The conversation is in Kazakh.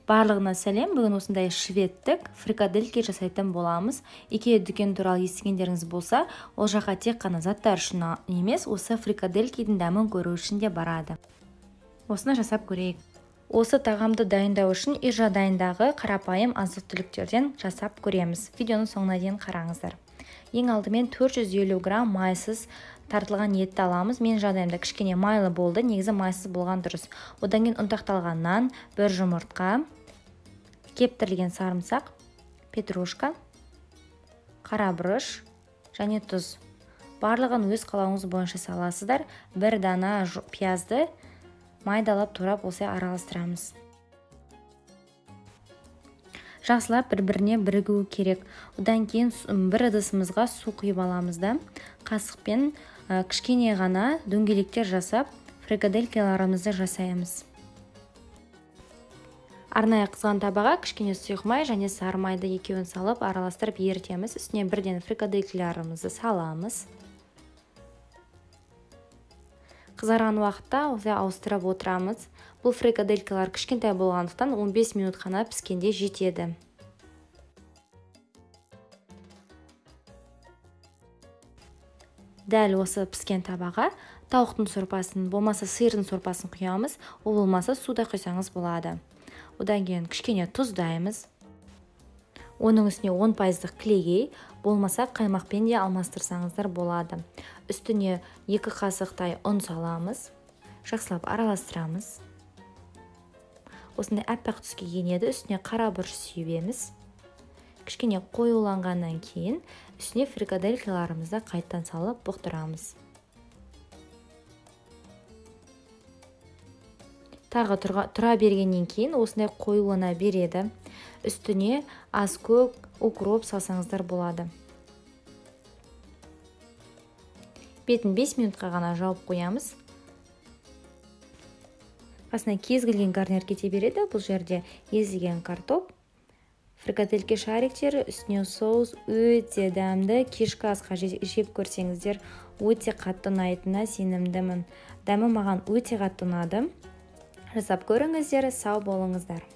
Барлығына сәлем. Бүгін осындай шведтік фрикадельки жасайтын боламыз. Икеа дүкені туралы естігендеріңіз болса, ол жаққа тек қана заттар үшін емес, осы фрикаделькидің дәмін көру үшін де барады. Осыны жасап көрейік. Осы тағамды дайындау үшін үй жағдайындағы қарапайым азық-түліктерден жасап көреміз. Видеоның соңына дейін қараңыздар. Ең алдымен 450 грамм майсыз тартылған етті аламыз. Менің жағдайымда кішкене майлы болды, негізі майсыз болған дұрыс. Одан кейін ұнтақталған нан, бір жұмыртқа, кептірілген сарымсақ, петрушка, қара бұрыш және тұз. Барлығын өз қалауыңыз бойынша саласыздар. Бір дана пиязды майдалап турап осылай араластырамыз. Жақсылап бір-біріне бірігуі керек. Одан кейін бір ыдысымызға су құйып аламыз да, қасықпен кішкене ғана дөңгелектер жасап, фрикаделькаларымызды жасаймыз. Арнайы қызған табаға кішкене сұйық май және сары майды екеуін салып араластырып ерітеміз. Үстіне бірден фрикаделькаларымызды саламыз. Қызарған уақытта осылай ауыстырып отырамыз. Бұл фрикаделькалар кішкентай болғандықтан 15 минут қана піскенде жетеді. Дәл осы піскен табаға тауықтың сорпасын, болмаса сиырдың сорпасын құямыз, ол болмаса суда құйсаңыз болады. Одан кейін кішкене тұздаймыз. Оның үстіне 10% кілегей, болмаса қаймақпен де алмастырсаңыздар болады. Үстіне 2 қасықтай ұн саламыз. Жақсылап араластырамыз. Осындай аппақ түске енеді. Үстіне қара бұрыш сүйеміз. Кішкене қоюланғаннан кейін үстіне фрикаделькаларымызды қайттан салып бұқтырамыз. Тағы тұра бергеннен кейін осындай қоюлана береді. Үстіне аз көк укроп салсаңыздар болады. Бетін 5 минутқа ғана жауып қоямыз. Қасына кез келген гарнир кете береді. Бұл жерде езілген картоп, фрикадельки шариктері, үстіне соус өте дәмді. Кешкі асқа жеп көрсеңіздер, өте қатты ұнайтынына сенімдімін. Дәмі маған өте қатты ұнады. Жасап көріңіздер, сау болыңыздар.